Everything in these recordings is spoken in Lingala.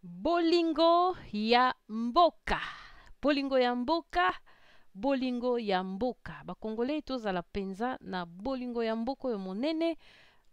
Bolingo ya mboka, bolingo ya mboka, bolingo ya mboka. Ba Congolais tozala penza na bolingo ya mboka oyo monene.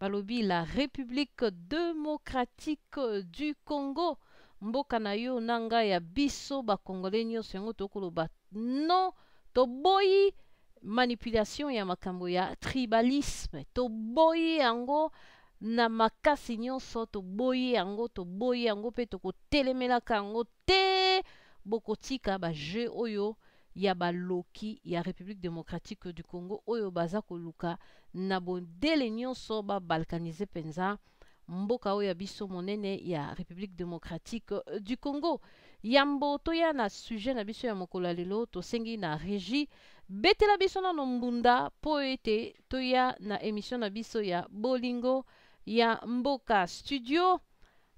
Balobi la République démocratique du Congo, mboka na yo na nga ya biso ba Congolais nyonso. Yango tokoloba non, toboyi manipulation ya makambo ya tribalisme, toboyi yango na makasi nyonso, toboyi yango, toboyi yango mpe tokotelemelaka yango te. Bokotika ba jeu oyo ya baloki ya République démocratique du Congo oyo baza koluka na bondele nyonso ba balkaniser penza mboka oyo ya biso monene ya République démocratique du Congo. Yambo toya na sujet na biso ya mokolo ya lelo, tosengi na régie betela biso nano mbunda po ete toya na émission na biso ya bolingo ya mboka. Studio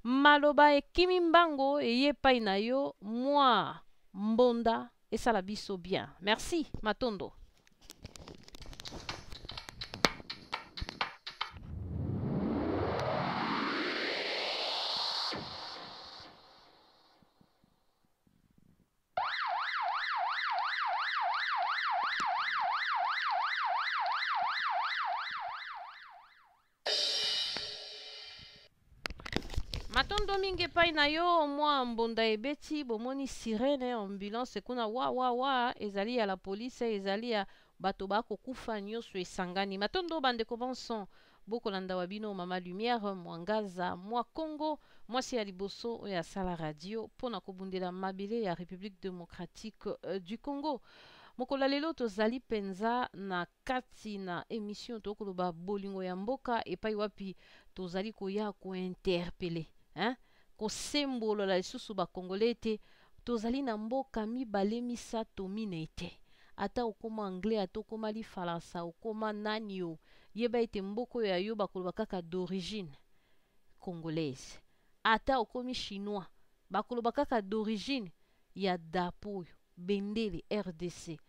maloba ekimi mbango eye epai na yo mwa mbonda esala biso bien. Merci matondo. Matondo mingi epai na yo mwa mbonda ebeti, bomoni sirene ambulance kuna wa wa wa, ezali ya la police, ezali ya bato bakokufa nyonso esangani. Matondo bandeko banson, bokolanda wa bino Mama Lumière Mwangaza mwa Congo, mwasi ya liboso oyo asala radio mpona kobundela mabele ya République démocratique du Congo. Mokolo ya lelo tozali penza na kati na émission tokoloba bolingo ya mboka, epai wapi tozali koya kointerpeller, hein, kosembolola lisusu ba Congolais ete tozali na mboka mibale misato minei te. Ata okoma anglais, ata okoma lifalansa, okoma nani yo, yeba ete mboka oyo ya yo bakoloba kaka d'origine congolaise. Ata okomi chinois, bakoloba kaka d'origine ya drapeau oyo, bendele RDC.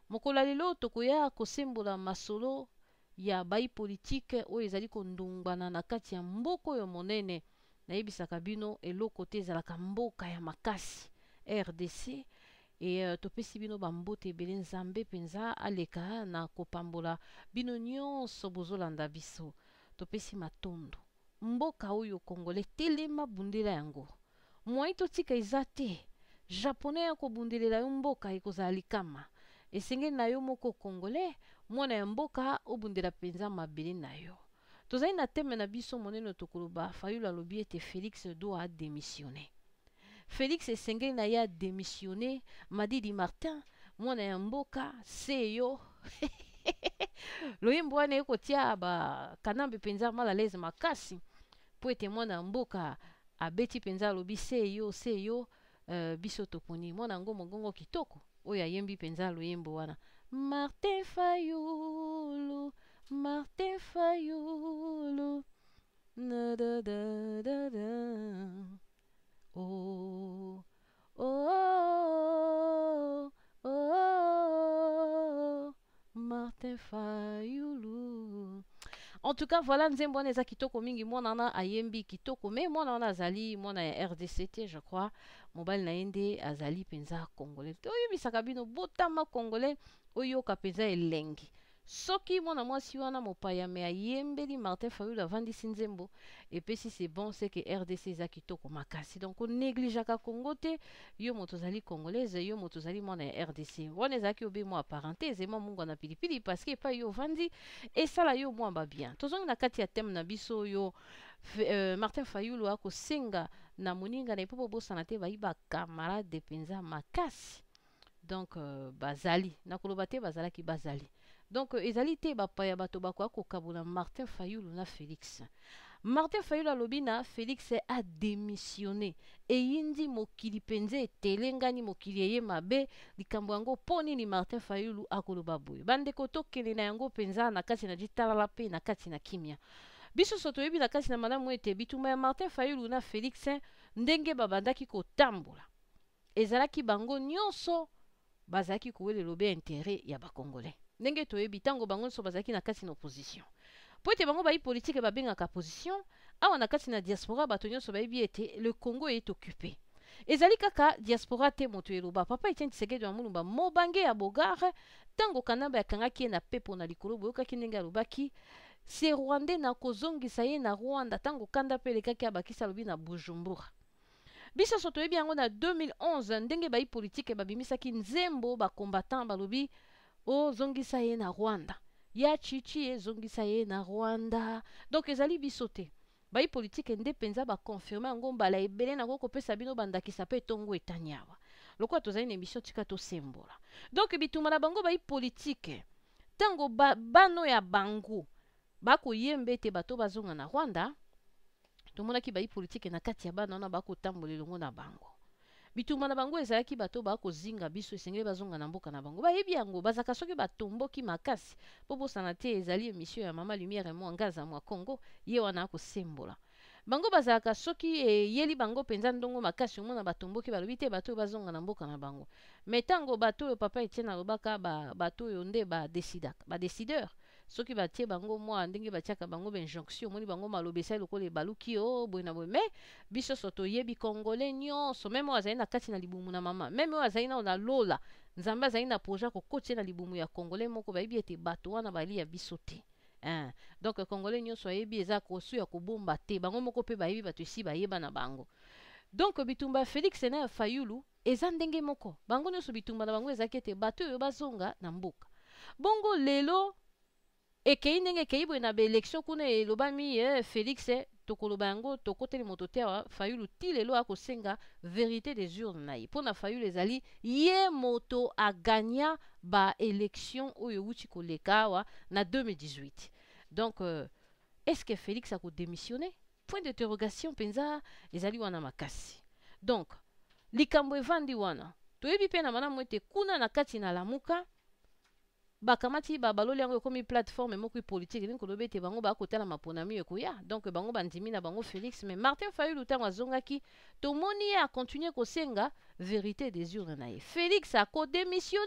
Mokolo ya lelo tokoya kosembola masolo ya bayi politique oyo ezali kondongwana na kati ya mboka oyo monene. Nayebisaka bino eloko te ezalaka mboka ya makasi RDC. Et topesi bino ba mbote ebele, Nzambe penza aleka na kopambola bino nyonso bozolanda biso. Topesi matondo. Mboka oyo Congolais telema bundela yango. Moyen totika eza te. Japonais ya kobundelela yo mboka ekozala likama. Esengeli na yo moko Congolais, mwana ya mboka obundela penza mabele na yo. Tozali na thème na biso monene tokoloba Fayulu alobi ete Félix doit démissionner. Félix esengeli na ye a démissionner. Madidi Martin, mwana ya mboka, seyo. Loyembo wana ekotia ba Kanambe penza mal à l'aise makasi. Po ete mwana ya mboka abeti penza alobi seyo, seyo, biso toponi. Mwana yango mongongo kitoko oyo ayembi penza loyembo wana. Martin Fayulu, Martin Fayulu, na da da da da. Oh, oh, oh, oh, oh, Martin Fayulu. En tout cas, voilà nzembo wana eza kitoko mingi. Mwana wana ayembi kitoko, mais mwana wana azali mwana ya RDC te, je crois. Mobali na ye nde azali penza congolais. Toyebisaka bino botama congolais oyoka penza elengi. Soki mwana mwasi wana mopaya me ayembeli Martin Fayulu avandisi nzembo epesi, c'est bon, c'est que RDC eza kitoko makasi. Donc négligeaka Congo te, yo moto ozali congolaise, yo moto ozali mwana ya RDC. Wana ezalaki obe mwa parenthèse, mwa mungu na pilipili parce que epai yo ovandi esala yo mwa ba bien. Tozongi na kati ya thème na biso yo Martin Fayulu akosenga na moninga na ye po bobosana te bayiba camarade penza makasi. Donc bazali nakoloba te bazalaki bazali. Donc ezali te bapaya bato bakoya kokabola Martin Fayulu na Félix. Martin Fayulu alobi na Félix a démissionné. Eyindi mokili penze etelengani mokili eye mabe likambo yango po nini Martin Fayulu akoloba boye. Bandeko tokende na yango penza na kati na ditalala pe na kati na kimia. Biso so toyebi na kati na malamu ete bitumba ya Martin Fayulu na Félix ndenge babandaki kotambola. Ezalaki bango nyonso bazalaki kowelela obe intérêt ya ba Congolais. Ndenge toyebi tango bango nyonso bazalaki na kati na opposition. Po ete bango bayi politique babengaka position, Awa na kati na diaspora, bato nyonso bayebi ete le Congo est occupé. Ezali kaka diaspora te moto eloba. Papa Etienne Tshisekedi wa Mulumba, mobange ya Bogare, ntango Kanambe akangaki ye na pepo na likolo, boyokaki ndenge alobaki: "Ce Rwandais, na kozongisa ye na Rwanda." Ntango kanda mpe elekaki, abakisi, alobi na Bujumbura. Biso nyonso toyebi yango na 2011, ndenge bayi politike babimisaki nzembo, bacombattant balobi: "Ozongisa ye na Rwanda, ya Chichi, ezongisa ye na Rwanda." Donc ezali biso te, bayi politike nde mpenza baconfirme yango mbala ebele. Nakoki kopesa bino bandakisa mpe ntongo etani awa. Lokola tozali na émission, tika tosembola. Donc bitumba na bango bayi politike, ntango bano ya bango bakoyemba ete bato bazonga na Rwanda, tomonaki bayi politike na kati ya bana wana bakotambola elongo na bango. Bitumba na bango ezalaki bato bakozinga biso, esengeli bazonga na mboka na bango. Bayebi yango, bazalaka soki batomboki makasi. Mpo bosana te, ezali émission ya Mama Lumière mwa Ngaza mwa Congo, ye wana akosembola bango. Bazalaka soki eyeli bango mpenza ndongo makasi, omona batomboki, balobi te bato oyo bazonga na mboka na bango. Mais ntango bato oyo papa Etienne alobaka, bato oyo nde badesidaka, badécideur, soki batie bango mwa ndenge batiaka bango bainjonction, omoni bango maloba esali lokola ebaluki o boye na boye. Mais biso so toyebi, Congolais nyonso, même oyo azali na kati na libumu na mama, même oyo azali nao na lola, Nzambe azali na projet akokotia na libumu ya Congolais moko, bayebi ete bato wana balia biso te, hein. Donc Congolais nyonso ayebi, eza kosu ya kobomba te. Bango moko mpe bayebi, bato esi bayeba na bango. Donc bitumba ya Félix na ya Fayulu eza ndenge moko. Bango nyonso, bitumba na bango ezalaki ete bato oyo bazonga na mboka. Bongo lelo ekei ndenge ekei boye na baélection kuna, elobami Félix tokoloba yango, tokoteli moto te awa. Fayulu ti lelo akosenga vérité des urnes na ye. Mpo na Fayulu, ezali ye moto aganya baélection oyo ewuti koleka awa na 2018. Donc est ce que Félix akodémissionne? Point d'interrogation mpenza ezali wana makasi. Donc likambo evandi wana, toyebi mpe na malamu ete kuna na kati na Lamuka, bakamati babaloli yango, ekomi plateforme moko politique, elingi koloba ete bango bakotala maponami ekoya. Donc bango bandimi na bango Félix. Mais Martin Fayulu, ntango azongaki, tomoni ye akontinue kosenga vérité des urnes na ye. Félix akodémissionne?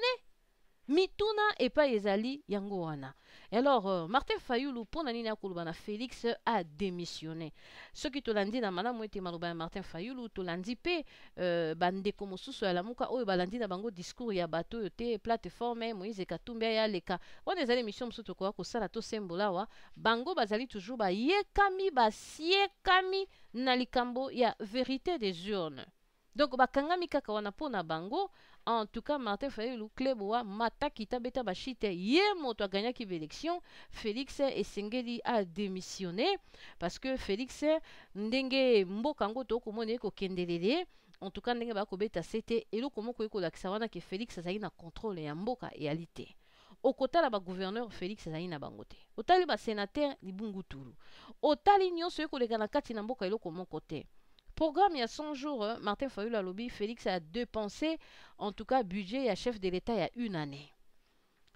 Mituna epai ezali yango wana. Alors Martin Fayulu, mpo na nini akoloba na Félix adémissionne? Soki tolandi na malamu ete maloba ya Martin Fayulu, tolandi mpe bandeko mosusu ya Lamuka oyo balandi na bango discours ya bato oyo te, plateforme Moïse Katumbi aya aleka wana, ezali émission mosusu tokoka kosala, tosembola awa. Bango bazali toujours bayekami, basiekami na likambo ya vérité des urnes. Donc bakangami kaka wana. Mpo na bango, en tout cas, Martin Fayulu, Kleboa mataki tabeta bashite, ye moto aganyaki baélection. Félix esengeli adémissionne, parce que Félix, ndenge mboka yango tokomona ekokendelele, en tout cas ndenge bakobeta sete, eloko moko ekolakisa wana ke Félix azali na contrôle ya mboka eyali te. Okotala bagouverneur, Félix azali na bango te. Otali basénateur, libungutulu. Otali nyonso ekoleka na kati na mboka, eloko moko te. Programme ya 100 jours, Martin Fayulu alobi Félix a dépensé en tout cas budget ya chef de l'État ya une année.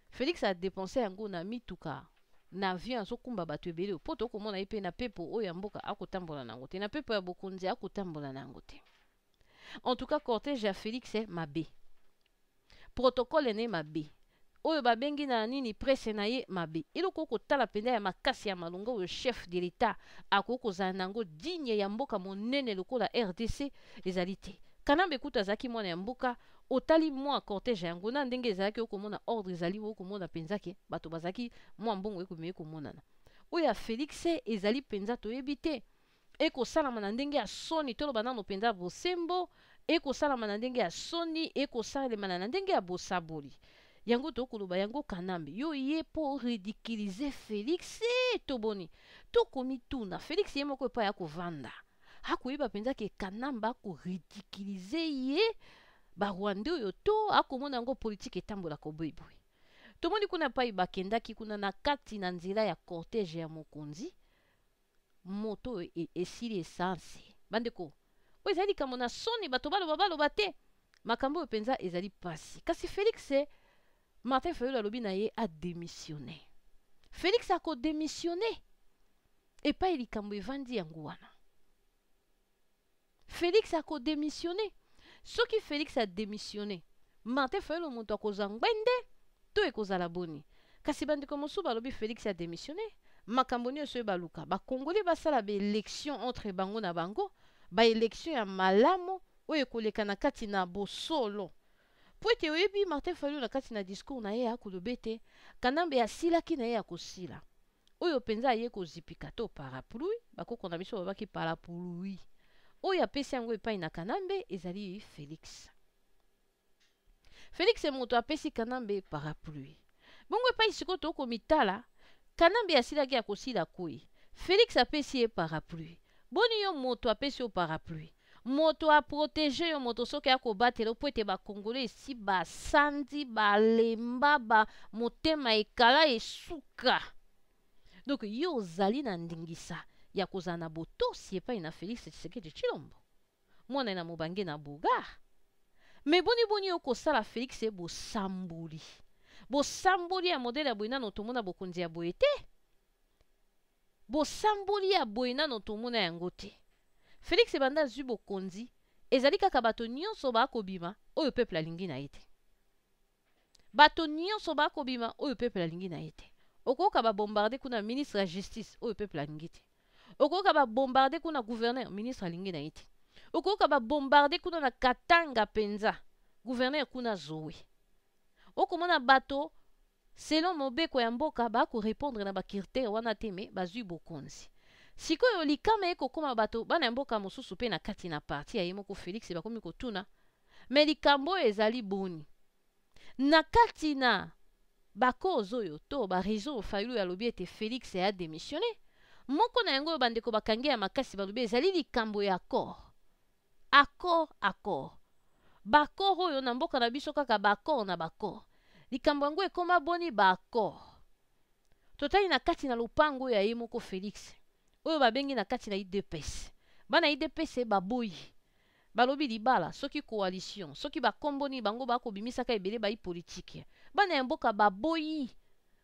Félix a dépensé yango na mituka, na avion azokumba bato ebele, mpo tokomona ye mpe na pepo oyo ya mboka akotambola na yango te, na pepo ya bokonzi akotambola na yango te. En tout cas, cortège ya Félix mabe, protocole ne mabe, oyo babengi na nini, presse na ye mabe. Eloko kotala mpenza ya makasi ya malonga oyo chef de l'État akoki kozala na yango digne ya mboka monene lokola RDC ezali te. Kanambe kuta azalaki mwana ya mboka. Otali mwa cortège yango na ndenge ezalaki, okomona ordre ezali, okomona mpenza ke bato bazalaki mwa mbongo ekomei komonana. Oyo ya Félix ezali mpenza toyebi te, ekosalama na ndenge ya soni. Toloba nano mpenza bosembo, ekosalama na ndenge ya soni, ekosalema na ndenge ya bosaboli. Yango tokoloba yango, Kanambe yo ye mpo ridiculiser Félix. Toboni tokomituna, Félix ye moko epai akovanda akoyeba mpenza ke Kanambe akoridiculiser ye, Barwandais oyo to akomona yango politike etambolaka boyeboye. Tomoni kuna epai bakendaki kuna na kati na nzela ya cortège ya mokonzi, moto oyo esili essence. Bandeko, oyo ezali likambo na soni. Bato baloba baloba te, makambo oyo mpenza ezali pasi. Kasi Félix, Martin Fayulu alobi na ye adémissionne. Félix akodémissionne? Epai likambo evandi yango wana, Félix akodémissionne? Soki Félix adémissionne, Martin Fayulu moto akozwa ngwende to ekozala boni? Kasi bandeko mosusu balobi Félix adémissionne, Makambo nyonso oyo baluka, bakongole basala baélection entre bango na bango, baélection ya malamu oyo ekoleka na kati na bosolo. Po ete oyebi Martin Fayulu na kati na discours na ye akoloba ete Kanambe asilaki na ye ya kosila. Oyo mpenza aye kozipika to parapluie, bakoko na biso babaki parapluie. Oyo apesi yango epai na Kanambe ezali Félix. Félix moto apesi Kanambe parapluie. Bongo epai sikoyo tokomitala, Kanambe asilaki ya kosila koi. Félix apesi ye parapluie. Boni yo moto apesi yo parapluie? Moto aprotéger yo, moto soki akobatela po ete bakongole esi basandi, balemba, ba motema ekala esuka. Donc yo ozali na ndingisa ya kozala na botosi epai na Félix Tshisekedi Tshilombo, mwana na mobange na bogar. Me boni boni yo kosala Félix bosamboli? Bosamboli ya modèle ya boye nano tomona bokonzi ya boye te. Bosamboli ya boye nano tomona yango te. Félix banda azwi bokonzi, ezali kaka bato nyonso bakobima oyo peuple alingi na ye te. Bato nyonso bakobima oyo peuple alingi na ye te. Okoyoka babombarde kuna ministre ya justice oyo peuple alingi te. Okoyoka babombarde kuna gouverneur, ministre alingi na ye te. Okoyoka babombarde kuna na Katanga mpenza, gouverneur kuna Zoe. Okomona bato selon mobeko ya mboka bakorépondre na bacritère wana te, me bazwi bokonzi. Sikoyo likama ekokóma bato bana ya mboka mosusu mpe na kati na parti ya ye moko Félix bakomi kotuna: me likambo oyo ezali boni? Na kati na bacause oyo to baraison Fayulu alobi ete Félix aya démissionné, moko na yango oyo bandeko bakangi ya makasi, balobi ezali likambo ya accord, accord, accord, baaccord oyo na mboka na biso, kaka baaccord na baaccord. Likambo yango ekóma boni baaccord? Totali na kati na lopango oyo ya ye moko Félix, oyo babengi na kati na UDPS. Bana UDPS baboyi, balobi libala soki coalition, soki bakombo nini bango bakobimisaka ebele bayi politike. Bana ya mboka baboyi.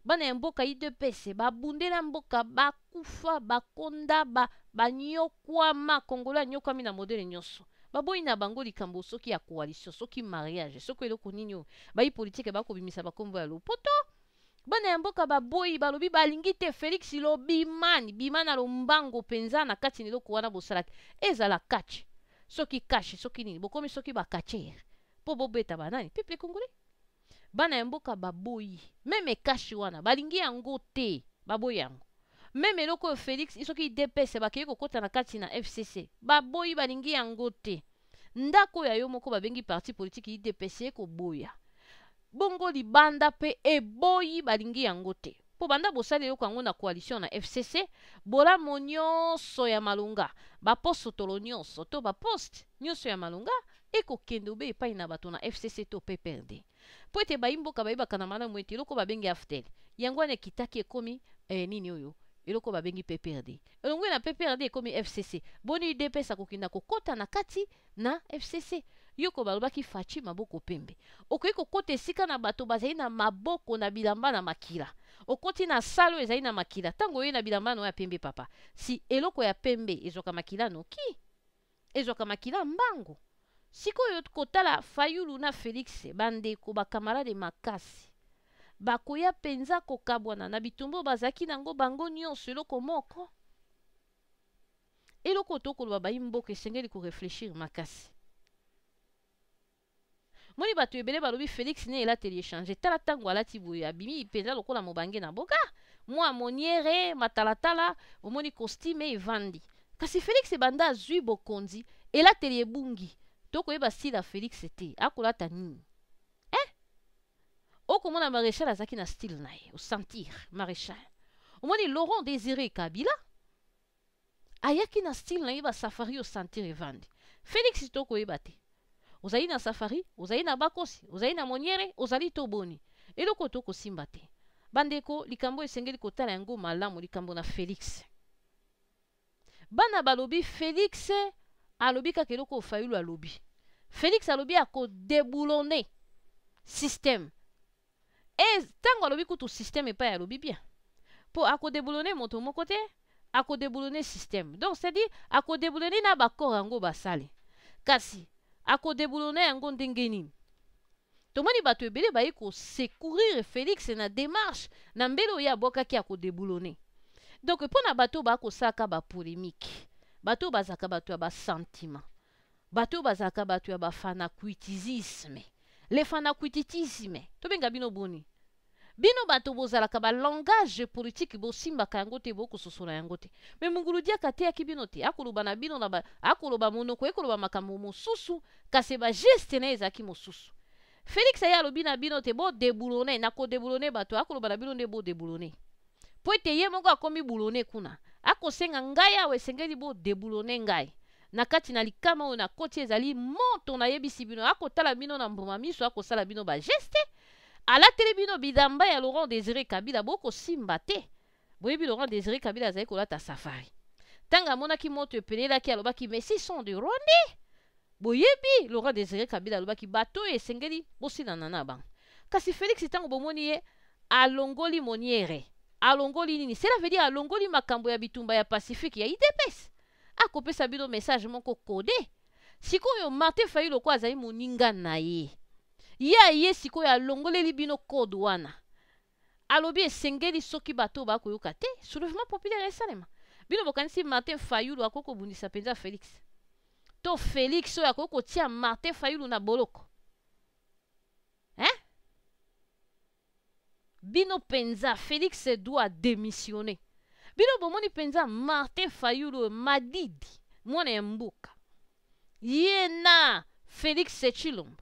Bana ya mboka UDPS babundela mboka, bakufa, bakonda, banyokwama. Congolais anyokwami na modèle nyonso. Baboyi na bango likambo soki ya coalition, soki mariage, soki eloko nini oyo bayi politike bakobimisa bakombo ya lopoto. Bana ya mboka baboyi, balobi balingi te. Félix, lobimani, bima na lombango mpenza na kati na eloko wana bosalaki, ezala catch, soki cash, soki nini, bokomi soki bacatcheur mpo bobeta banani? Peuple congolais. Bana ya mboka baboyi même CACH wana, balingi yango te, baboyi yango. Même eloko oyo Félix, soki UDPS bakei kokɔta na kati na FCC, baboyi, balingi yango te. Ndako oyo ya yo moko babengi parti politique UDPS ekoboya bongo, libanda mpe eboyi, balingi yango te. Mpo banda bosali eloko yango na coalition na FCC, bolamu nyonso ya malonga, baposotolo nyonso to baposte nyonso ya malonga ekokende obe epai na bato na FCC to PPRD. Mpo ete bayi mboka bayebaka na malamu ete eloko babengi AFDL yango wana ekitaki, ekomi nini oyo eloko babengi PPRD, elongwe na PPRD ekomi FCC. Boni UDPS akokenda kokɔta na kati na FCC? Yoko balobaki Fatshi maboko pembe. Okoki kokɔta esika na bato bazali na maboko na bilamba na makila? Okoti na salle oyo ezali na makila, ntango oye na bilamba no ya pembe, papa, si eloko ya pembe ezwaka makila noki, ezwaka makila mbango. Sikoyo kotala Fayulu na Félix, bandeko bakamarade makasi, bakoya mpenza kokabwana na bitumba oyo bazalaki nango bango nyonso eloko moko. Eloko tokoloba, bayi mboka esengeli koréfléchir makasi. Moni bato ebele balobi Félix ne elateli échange. Tala ntango alati boye, abimi mpenza lokola mobange na mboka, mwa moniere matalatala, omoni costume evandi. Kasi Félix ebanda azwi bokonzi, elateli ebungi, tokoyeba style ya Félix te, akolata nini, eh? Okomona maréchal azalaki na style na ye, osentir maréchal. Omoni Laurent Désiré Kabila ayaki na style na ye, basafari, osentir evandi. Félix tokoyeba te, ozali na safari, ozali na bakosi, ozali na moniere, ozali to boni, eloko tokosimba te. Bandeko, likambo esengeli kotala yango malamu, likambo na Félix. Bana balobi Félix alobi kaka eloko Fayulu alobi. Félix alobi akodéboulonner système. E ntango alobi kutu système epai, alobi bien, mpo akodéboulonner moto moko te, akodéboulonner système. Donc c'est-à-dire akodéboulonner na baaccord yango basali. Kasi akodéboulonner yango ndenge nini? Tomoni bato ebele baye kosecourir Félix na démarche na mbele oyo abwakaki akodéboulonner. Donc mpo na bato oyo bakosalaka bapolémique, bato oyo bazalaka bato ya basentiment, bato oyo bazalaka bato ya bafanakwitizisme, le fanakwititisme, tobenga bino boni? Bino bato bozalaka balangage politique, bosimbaka yango te, bokososola yango te. Me Mungulu Diaka ateyaki bino te. Akoloba na bino na ba, akoloba monoko ekoloba makambo mosusu, kasi bageste na ye ezalaki mosusu. Félix aye alobi na bino te bodéboulonner, na kodéboulonner bato, akoloba na bino nde bodéboulonner, po ete ye moko akomi boulonné kuna. Akosenga ngai awa, esengeli bodéboulonner ngai na kati na likama oyo nakoti, ezali moto. Nayebisi bino, akotala bino na mbuma miso, akosala bino bageste, alateli bino bilamba ya Laurent Désiré Kabila, bokosimba te. Boyebi Laurent Désiré Kabila azali kolata safari. Ntango amonaki moto epelelaki, alobaki: "Mais ce sont des Rwandais." Boyebi Laurent Désiré Kabila alobaki bato oyo esengeli bosilana na bango. Kasi Félix, ntango bomoni ye alongoli moniere, alongoli nini, cela veut dire alongoli makambo ya bitumba ya pacifique ya UDPS, akopesa bino message moko codé. Sikoyo Martin Fayulu, ko azali moninga na ye, ye aye sikoyo alongoleli bino code wana, alobi esengeli soki bato bakoyoka te, soulèvement populaire esalema. Bino bokanisi Martin Fayulu akoki kobundisa mpenza Félix, to Félix oyo akoki kotia Martin Fayulu na boloko, hein? Bino mpenza, Félix doit démissionner. Bino bomoni mpenza Martin Fayulu oyo madidi, mwana ya mboka, ye na Félix Tshilombo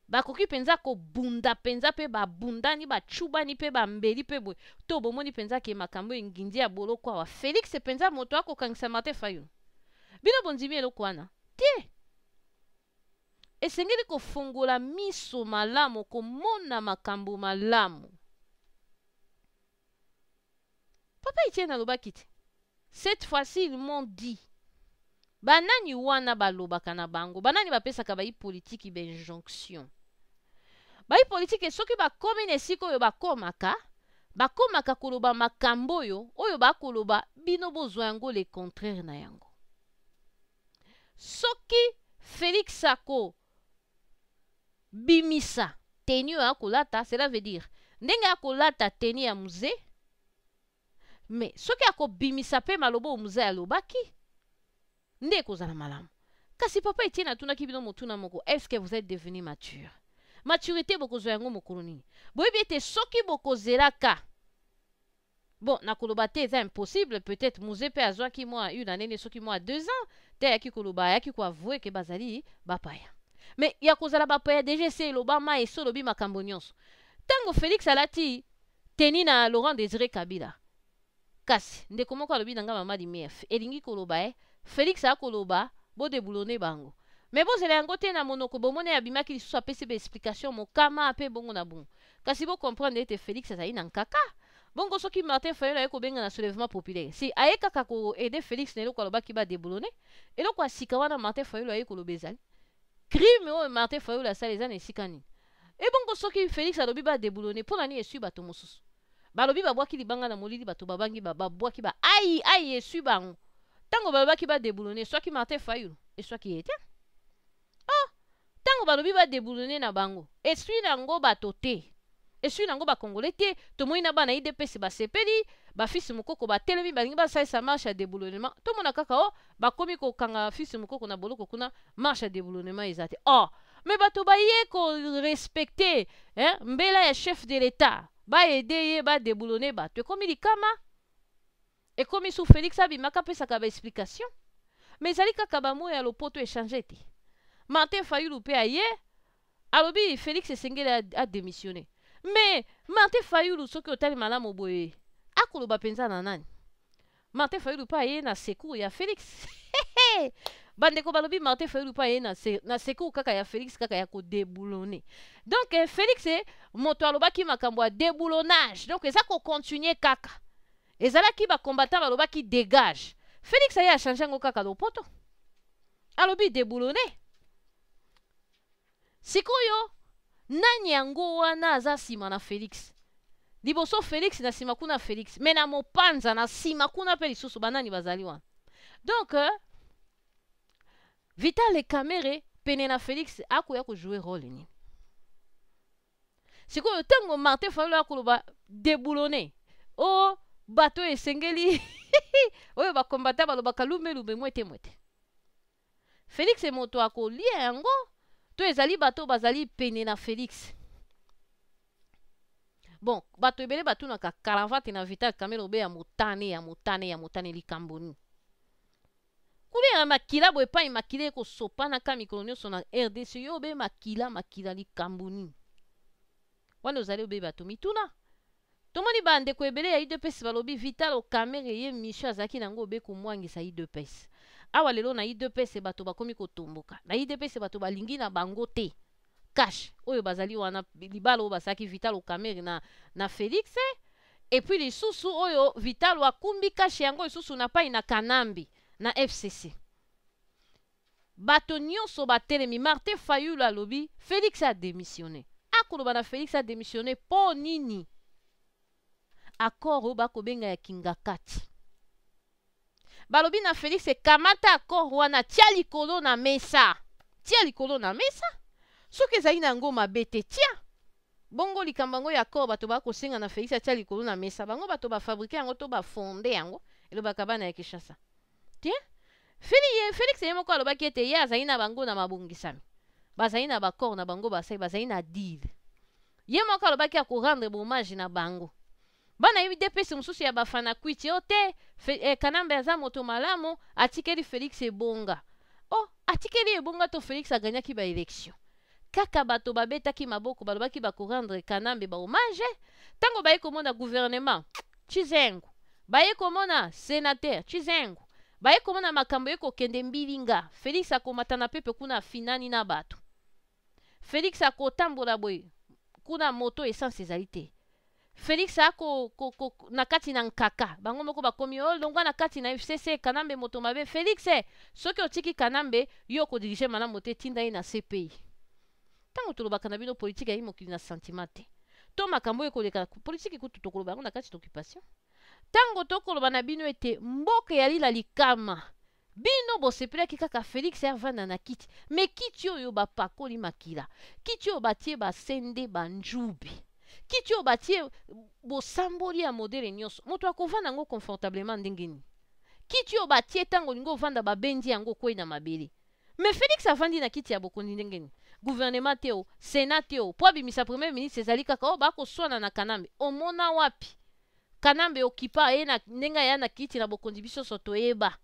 bakoki mpenza kobunda mpenza, mpe babundani, bacubani mpe bambeli mpe boye? To bomoni mpenza ke makambo engindi ya boloko awa, Félix mpenza moto akokangisa Martin Fayulu? Bino bondimi eloko wana te. Esengeli kofongola miso malamu, komona makambo malamu. Papa Etienne alobaki te: "Cette fois-ci, ils m'ont dit." Banani wana balobaka na bango? Banani bapesaka bayi politiki bainjonction? Bayi politiki, soki bakomi na esika oyo bakomaka, bakomaka koloba makambo oyo oyo bakoloba, bino bozwa yango le contraire na yango. Soki Félix ako bimisa tenue oyo akolata, cela veut dire ndenge akolata tenue ya Mzee, mais soki akobimisa mpe maloba oyo Mzee alobaki, nde ekozala malamu. Kasi papa Etienne atunaki bino motuna moko: est ce que vous êtes devenu mature? Maturité bokozwa yango mokolo nini? Boyebi ete soki bokozelaka, bon, nakoloba te eza impossible. Peut-être Mzee mpe azwaki mwa une année, soki mwa 2 ans te, ayaki koloba, ayaki koavouer ke bazali bapaya. Mais ya kozala bapaya, déjà ese elobama, esi olobi makambo nyonso. Ntango Félix alati tenue na Laurent Désiré Kabila, kasi ndeko moko alobi na nga: "Mama Lumière, elingi koloba e Félix akoloba bodéboulonner bango." Me bozela yango te na monoko. Bomoni abimaki lisusu, apesi baexplication mokama mpe bongo na bongo. Kasi bocomprendre ete Félix azali na nkaka bongo. Soki Martin Fayulu aye kobenga na soulèvement populaire, si aye kaka koaider Félix na eloko alobaki badéboulonner, eloko ya sika wana Martin Fayulu aye koloba ezali crime oyo Martin Fayulu asala eza na esika nini? Ebongo soki Félix alobi badéboulonner, mpo na nini esui bato mosusu? Balobi babwaki libanga na molili, bato babangi, babwaki ba ai ai, esui bango. Ntango balobaki badéboulonner, eswaki Martin Fayulu? Eswaki ye te. Oh, ntango balobi badéboulonner na bango, esui nango bato te, esui nango bakongole te. Tomoni na bana UDPS basepeli, bafils Mokoko batelemi, balingi basalisa marche ya déboulonnement. Tomona kaka o bakomi kokanga fils Mokoko na boloko kuna, marche ya déboulonnement eza te. Oh, me bato baye korespecter, hein, mbela ya chef de l'État, baaider ye badéboulonner bato, ekomi likama, ekomi su Félix abimaka apesaka baexplication. Mais ezali kaka bamo ya lopoto échange te. Martin Fayulu mpe aye alobi Félix esengeli adémissionner. Mais Martin Fayulu, soki otali malamu boye, akoloba mpenza na nani? Martin Fayulu mpe aye na secours ya Félix. Bandeko balobi Martin Fayulu mpe aye na secours kaka ya Félix, kaka ya kodéboulonner. Donc eh, Félix eh, moto alobaki makambo ya déboulonnage, donc eza kocontinuer kaka. Ezalaki bacombattant balobaki dégage, Félix aye achanger yango kaka lopoto, alobi déboulonner. Sikoyo nani yango wana aza nsima na Félix? Liboso Félix, na nsima kuna Félix, me na mopanza na nsima kuna mpe lisusu banani bazali wana? Donc Vital Kamerhe pene na Félix akoya kojouer rôle nini? Sikoyo ntango Martin Fayulu akoloba déboulonner o Bato oyo esengeli oyo bakombata balobaka lume lume, mwete mwete. Félix moto akolia yango to ezali bato bazali pene na Félix? Bon, bato ebele batunaka cravate na Vital Kamerhe obe ya motane, ya motane, ya motane, likambo nini? Kuna ya makila boye, epai makila ekosopanaka mikolo nyonso na RDC, yo obe makila makila, likambo nini wana ozali obe bato mituna? Tomoni bandeko ebele ya UDPS balobi Vital Kamerhe, ye mission azalaki nango obe komwangisa UDPS. Awa lelo na UDPS bato bakomi kotomboka. Na UDPS bato balingi na bango te cash oyo bazali wana, libala oyo basalaki Vital Kamerhe na Félix. Et puis lisusu oyo Vital akumbi cash yango lisusu na pai na Kanambe na FCC. Bato nyonso batelemi. Martin Fayulu alobi Félix a démissionné. Akoloba na Félix a démissionné mpo nini? Accord oyo bakobenga ya Kingakati, balobi na Félix: kamata accord wana, tia likolo na mesa, tia likolo na mesa. Soki ezali na yango mabe te, tia bongo. Likambo yango ya accord, bato bakosenga na Félix atia likolo na mesa. Bango bato bafabriquer yango to bafonder yango, elobaka bana ya Kinshasa te. Félix ye moko alobaki ete ye azali na bango na mabongisami, bazali na baaccord na bango, basali, bazali na deal. Ye moko alobaki akorendre hommage na bango. Bana UDPS mosusu ya bafana kwiti o te, Kanambe aza moto malamu, atikeli Félix ebonga. O atikeli ebonga to Félix aganyaki baélection kaka. Bato babetaki maboko, balobaki bakorendre Kanambe bahommage. Ntango baye komona gouvernement Chizengu, baye komona sénateur Chizengu, baye komona makambo ye kokende mbilinga. Félix akomata na pepe kuna, afinani na bato. Félix akotambola boye kuna, moto essence ezali te. Félix ako ko, na kati na nkaka, bango moko bakomi o longwa na kati na FCC, Kanambe moto mabe. Félix, soki otiki Kanambe, yo okodiriger malamu te, tinda ye na CPI. Ntango tolobaka na bino, politike yayi mokili na sentiment te to makambo oyo ekoleka politike kutu tokoloba yango na kati d'occupation. Ntango tokoloba na bino ete mboka eyali na likama, bino bosepelaki kaka Félix avanda na kiti. Me kiti oyo bapakoli makila, kiti oyo batie basende banjubi, kiti oyo batie bosamboli ya modèle nyonso, moto akovanda yango confortablement ndenge nini? Kiti oyo batie, ntango olingi ovanda, babendi yango, okwei na mabele. Me Félix avandi na kiti ya bokonzi ndenge nini? Gouvernement te, o sénat te, o mpo abimisa premier ministre ezali kaka oyo bakoswana na Kanambe. Omona wapi Kanambe okipa ye na ndenge aya na kiti na bokonzi? Biso nyonso toyeba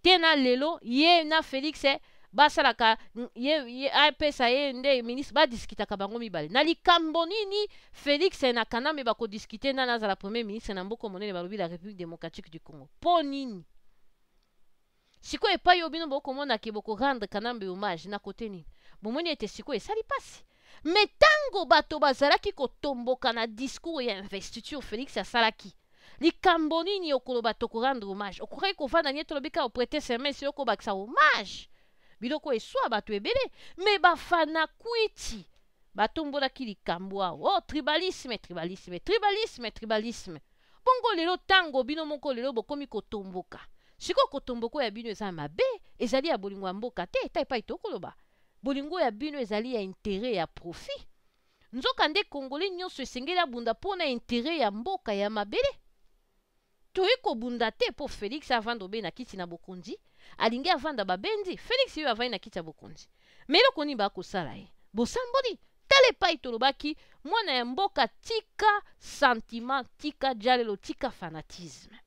te. Na lelo ye na Félix basalaka ye apesa ye nde ministre, badiskutaka bango mibale na likambo nini? Félix na Kanambe bakodiscuter nani azala premier ministre na mboka monene balobi la République démocratique du Congo. Mpo nini sikoyo epai oyo bino bokomona ke bokorendre Kanambe hommage na kote nini? Bomoni ete sikoyo esali mpasi. Me ntango bato bazalaki kotomboka na discours ya investiture Félix asalaki, likambo nini okoloba tokorendre hommage? Okokaki kovanda nie, tolobi kaka oprêter serment, esi okobakisa hommage, biloko eswa bato ebele. Me bafana kwiti batombolaki likambo awa: oh, tribalisme, tribalisme, tribalisme, tribalisme. Bongo lelo, ntango bino moko lelo bokomi kotomboka, sikoyo kotomboka ya bino eza mabe, ezali ya bolingo ya mboka te. Ta epai tokoloba bolingo ya bino ezali ya intérêt, ya profit. Nzoka nde Congolais nyonso esengeli abunda mpo na intérêt ya mboka, ya mabele. Toyi kobunda te mpo Félix avanda obe na kiti na bokonzi. Alingi avanda, babendi Félix oyo avandi na kiti ya bokonzi. Me eloko nini bakosala ye? Bosamboli. Tala epai tolobaki: mwana ya mboka, tika sentiment, tika jalelo, tika fanatisme.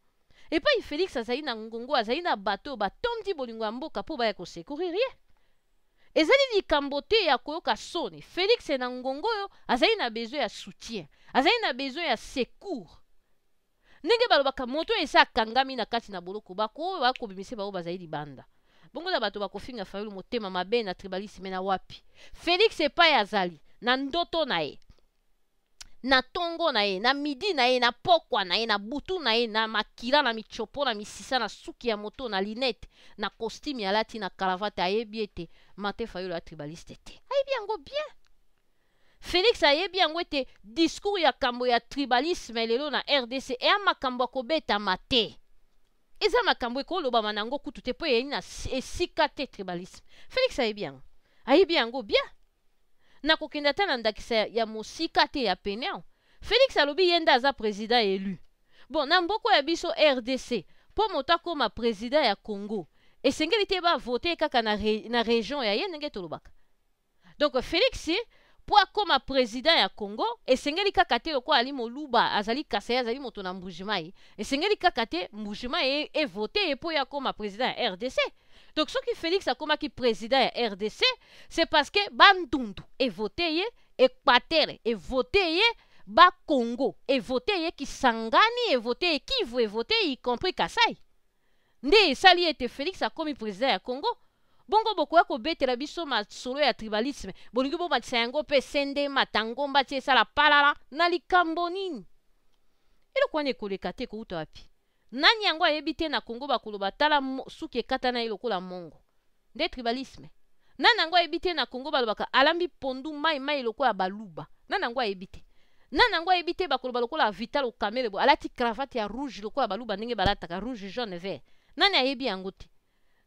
Epai Félix azali na ngongo, azali na bato oyo batondi bolingo ya mboka mpo baya kosecourir ye. Ezali likambo te ya koyoka soni. Félix na ngongo oyo azali na besoin ya soutien, azali na besoin ya secours. Ndenge balobaka, moto oyo esi akangami na kati na boloko, bako oyo bakobimisa bango bazali libanda. Bongo na bato bakofinga Fayulu motema mabe na tribalisme na wapi? Félix epai azali na ndoto na ye, na ntongo na ye, na midi na ye, na pokwa na ye, na butu na ye, na makila, na michopo, na misisa, na suki ya moto, na lunettes, na costume alati, na cravate, ayebi ete Martin Fayulu ya tribaliste te. Ayebi yango bien. Félix ayebi yango ete discours ya kambo ya tribalisme lelo na RDC eya makambo ya kobetama te, eza makambo ekolobama na yango kutu te, mpo eyei na esika te, tribalisme. Félix ayebi yango, ayebi yango bien. Nakokende ata na ndakisa ya mosika te, ya pene awa. Félix alobi ye nde aza président élu. Bon, na mboka ya biso RDC, mpo moto akóma président ya Congo, esengeli te bavote kaka na région ya ye, ndenge tolobaka. Donc Félix, mpo akóma président ya Congo, esengeli kaka te lokola ali Moluba, azali Kasai, azali moto na Mbujimai, esengeli kaka te Mbujimai evote ye mpo ye akóma président ya RDC. Donc soki Félix akomaki président ya RDC, c'est parce que Bandundu evote ye, Équateur evote ye, Bakongo evote ye, Kisangani evote ye, Kivu evote ye, y compris Kasai. Nde esali ete Félix akomi président ya Congo. Bongo bokoya kobetela biso masolo ya tribalisme, bolingi bomatisa yango mpe sende matangomba ti esala palala na likambo nini? Eloko wana ekoleka te. Kouta wapi? Nani yango ayebi te na Kongo bakoloba tala suki ekatana ye lokola mongo, nde tribalisme? Nani yango ayebi te na Kongo balobaka alambi pondu mai mai lokola Baluba? Nani yango ayebi te? Nani yango ayebi te bakoloba lokola Vital Kamerhe bo alati cravate ya rouge lokola Baluba, ndenge balataka rouge, jaune, vert? Nani ayebi yango te?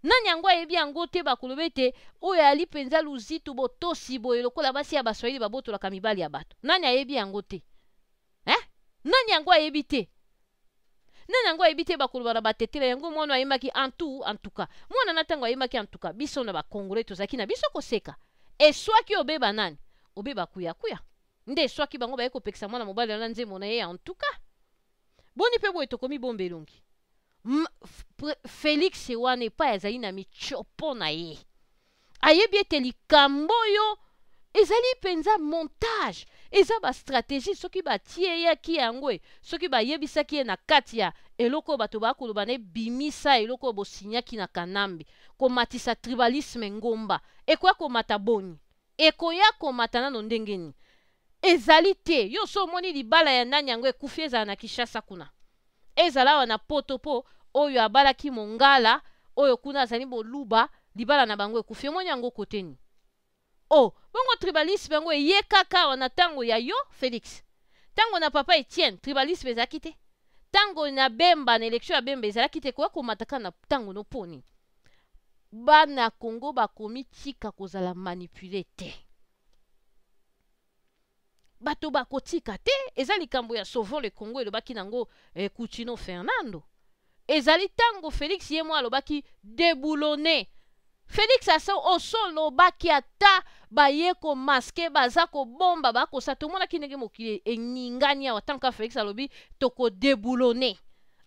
Nani yango ayebi yango te bakoloba ete oyo ali mpenza luzitu botosi boye lokola basi ya Baswahili babotolaka mibali ya bato? Nani ayebi yango te, eh? Nani yango ayebi te? Nani yango ayebi te bakoloba na batetela yango mwana ayembaki en tout, en tout cas mwana na ntango ayembaki en tout cas, biso na Bakongolais tozalaki na biso koseka. Eswaki obeba nani, obeba kuyakuya nde eswaki bango, baye kopekisa mwana mobali wana nzembo na ye en tout cas. Boni mpe boye tokomi bomba elongi. Félix wana epai azali na michopo na ye, ayebi ete likambo oyo ezali mpenza montage, eza bastratégie. Soki batieyaki yango e, soki bayebisaki ye na kati ya eloko oyo bato bakoloba na ebimisa eloko oyo bosinyaki na Kanambe, komatisa tribalisme, ngomba ekoya komata. Boni ekoya komata nano ndenge nini? Ezali te. Yo so omoni libala ya nani yango ekufi, ezala na Kinshasa kuna, ezala awa na Poto, mpo oyo abalaki Mongala, oyo kuna azali Moluba, libala na bango ekufi, omoni yango kote nini? O bongo tribalisme yango eye kaka awa na ntango ya yo Félix? Ntango na papa Etienne, tribalisme ezalaki te. Ntango na Bemba, na élection ya Bemba, ezalaki te. Koya komata kaka na ntango no mponi bana Congo bakomi tika kozala manipulé te. Bato bakotika te. Eza likambo ya Sauvons le Congo elobaki nango, Kutino Fernando. Ezali ntango Félix ye mo alobaki déboulonner. Félix asa osolobaki, ata baye komasquer, baza kobomba, bakosa. Tomonaki ndenge mokili eningani awa ntango kaka Félix alobi tokodéboulonner,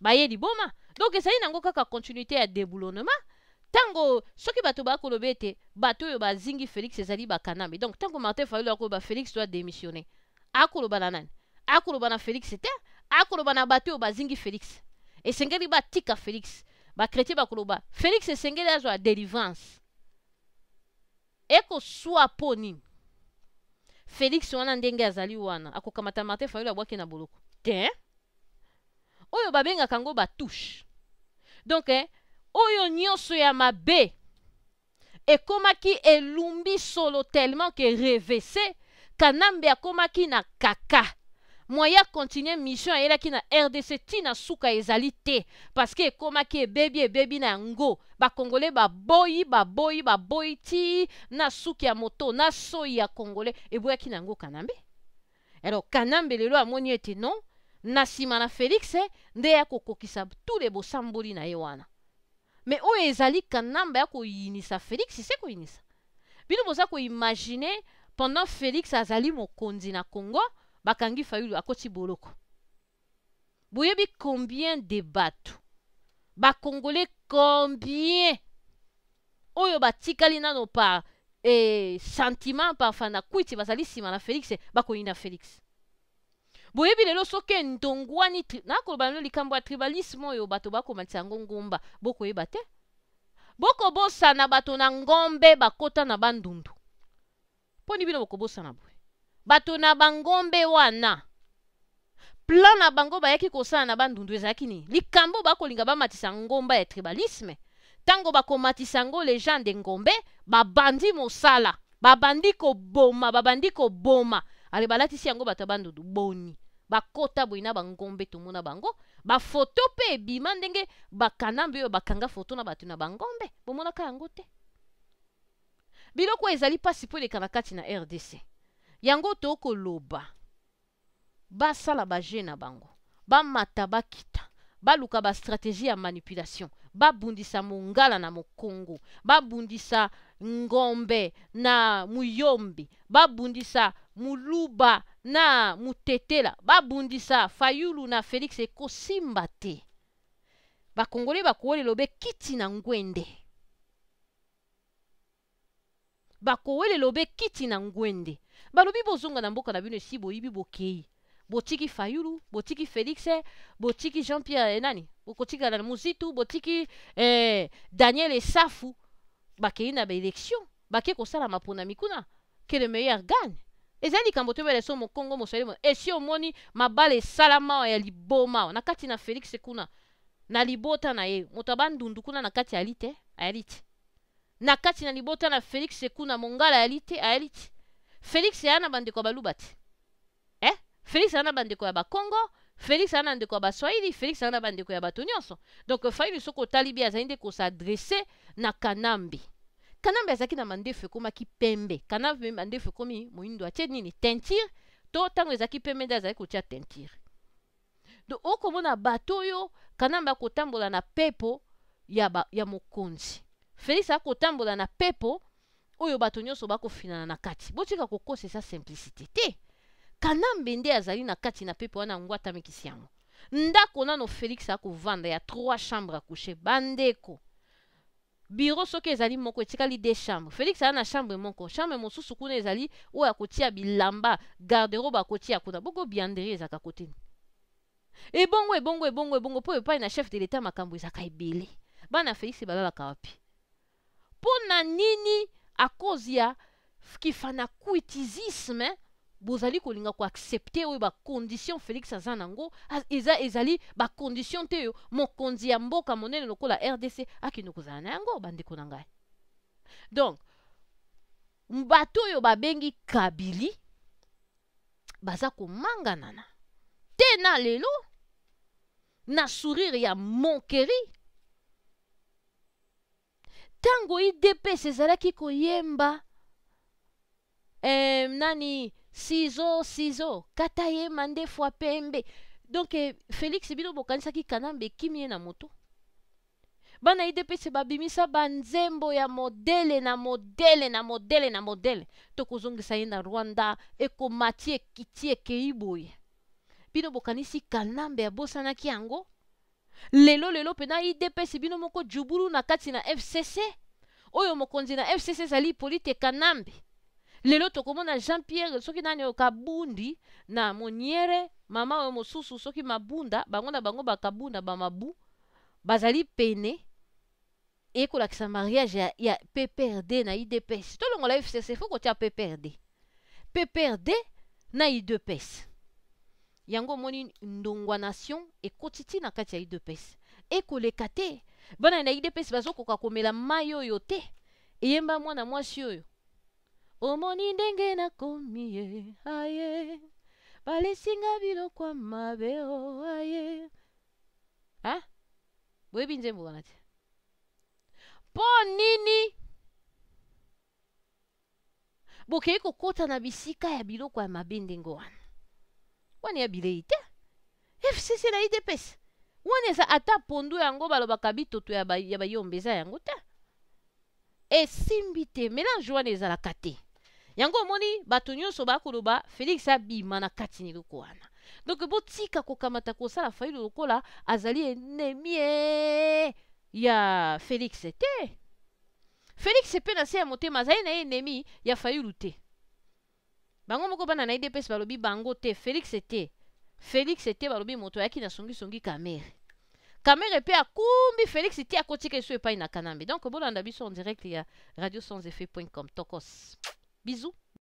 baye liboma. Donc ezali nango kaka continuité ya déboulonnement. Ntango soki bato bakoloba ete bato oyo bazingi Félix ezali bakanambe, donc ntango Martin Fayulu akoloba Félix doit démissionner, akoloba na nani? Akoloba na Félix te, akoloba na bato oyo bazingi Félix. Esengeli batika Félix. Bachrétien bakoloba Félix esengeli azwa délivrance. Ekoswa mpo nini? Félix wana ndenge azali wana, akokamata Martin Fayulu abwaki na boloko te. Oyo babengaka yango batouche. Donc oyo nyonso ya mabe ekomaki elumbi solo tellement que revese Kanambe akomaki na kaka moya continue mission ayelaki na RDC ntina suka ezali te, parce que ekomaki ebebi, ebebi na yango. Bakongole baboyi, baboyi, baboyi ti na suki ya moto na soi ya Congolais eboyaki na yango Kanambe. Alors Kanambe lelo amoni ete non, na nsima na Félix nde ya kokokisa tous les bosamboli na ye wana. Mais oyo ezali Kanambe ya koyinisa Félix, se koyinisa bino. Boza koimaginer pendant Félix azali mokonzi na Congo, bakangi Fayulu, akoti boloko. Boyebi combien de bato Bakongolais, combien oyo batikali nano par sentiment, par fana kwiti, bazali nsima na Félix, bakoyina Félix? Boyebi lelo soki ndongwani, nakoloba lelo likambo ya tribalisme oyo bato bakomatisa yango ngomba, bokoyeba te, bokobosana bato na ngombe bakota na Bandundu. Mponi bino bokobosana boye? Bato na bangombe wana, plan na bango bayaki kosala na Bandundu ezalaki nini? Likambo bakolinga bamatisa ngomba ya tribalisme. Ntango bakomatisa yango, les gens de ngombe babandi mosala, babandi koboma, babandi koboma. Ale balatisi yango bato ya Bandundu. Boni bakota boye na bangombe, tomona bango bafoto mpe ebima ndenge bakanambe oyo bakanga foto na bato na bangombe, bomonaka yango te? Biloko ezali mpasi mpo eleka na kati na RDC. Yango tokoloba basala baje na bango. Bamata bakita, baluka ba stratégie ya manipulation, babundisa mongala na mokongo, babundisa ngombe na muyombe, babundisa muluba na mutetela, babundisa Fayulu na Félix, ekosimba te. Bakongole bakowelela obe kiti na ngwende, bakowelela obe kiti na ngwende. Balobi bozonga na mboka na bino, esi boyibi, bokei, botiki Fayulu, botiki Félix, botiki Jean Pierre, nani, bokotikala na Muzitu, botiki Daniel Esafu. Bakei na baélection, bake kosala maponami kuna, que le meilleur gagne. Ezali likambo toyebela so mokongo moswahili. Esi omoni mabala esalama ya liboma na kati na Félix kuna na libota na ye, moto abandundu kuna na kati ayali te, ayali te na kati na libota na Félix kuna. Mongala ayali te, ayali te. Félix aya na bandeko ya baluba te, eh? Félix aya na bandeko ya bakongo, Félix aya na ndeko ya baswahili, Félix aya na bandeko ya bato nyonso. Donc Fayulu, soki otali bi, azali nde kos'adresser na Kanambe. Kanambe azalaki na mandefu ekomaki pembe, Kanambe mandefu ekomi moyindo, atie nini, teinture to ntango ezalaki pembe nde azalaki kotia teinture. Donc okomona bato oyo Kanambe akotambola na pepo ya mokonzi, Félix akotambola na pepo oyo bato nyonso bakofinana na kati. Botika kokosa, eza simplicité te. Kanambe nde azali na kati na pepo wana, yango atamikisi yango. Ndako nano Félix akovanda ya trois chambre à coucher, bandeko, bureau soki ezali moko, etikali deux chambre. Félix aza na chambre moko, chambre mosusu kuna ezali oyo akotia bilamba, garde-robe akotia kuna. Boko buanderie ezalaka kote ebongo, ebongo, ebongo, ebongo, mpo epai na chef de l'État makambo ezalaka ebele. Bana Félix balalaka wapi? Mpo na nini, à cause ya kifanakwitizisme, bozali kolinga koaccepter oyo bacondition Félix aza nango? Eza ezali bacondition te oyo mokonzi ya mboka monene lokola RDC akende kozala na yango, bandeko na ngai. Donc bato oyo babengi Kabili baza komanganana te na lelo na sourire ya moquerie. Ntango UDPS ezalaki koyemba nani, ciseau ciseau, kata ye mandefu ya pembe, donc Félix, bino bokanisaki Kanambe ekimi ye na moto. Bana UDPS babimisa banzembo ya modèle na modèle na modèle na modèle, tokozongisa ye na Rwanda, ekomati, ekiti, ekei boye. Bino bokanisi Kanambe abosanaki yango? Lelo lelo mpenza UDPS bino moko jubulu na kati na FCC, oyo mokonzi na FCC ezali Hippolyte Kanambe. Lelo tokomona Jean Pierre soki nani oyo Kabundi na Moniere, mama oyo mosusu soki Mabunda, bango na bango bakabunda bamabu bazali pene ekolakisa mariage ya PPRD na UDPS. Tolongola FCC, faut kotia PPRD, PPRD na UDPS. Yango omoni ndongwa nation ekoti ti na kati ya UDPS, ekoleka te. Bana na UDPS bazokoka komela mai oyo te. Eyemba mwana mwasi oyo, omoni ndenge nakomi ye, aye balesinga biloko ya mabe o aye. Ha, boyebi nzembo wana te? Mpo nini bokei kokɔta na bisika ya biloko ya mabe ndenge wana? Wana ya bilei te. FCC na UDPS wana eza ata pondu yango balobaka bitoto ya bayombe, eza yango te, esimbi te. Mélange wana ezalaka te. Yango omoni bato nyonso bakoloba Félix abima na kati na eloko wana. Donc botika kokamata kosala Fayulu lokola azali ennemi ya Félix te. Félix mpe na se ya motema azali na ye ennemi ya Fayulu te. Bango moko bana na UDPS balobi bango te, Félix te, Félix te. Balobi moto ayaki na songisongi Kamerhe, Kamerhe mpe akumbi Félix te, akotika esu epai na Kanambe. Donc bolanda biso en direct ya radio sans effet com. Tokos, bisous.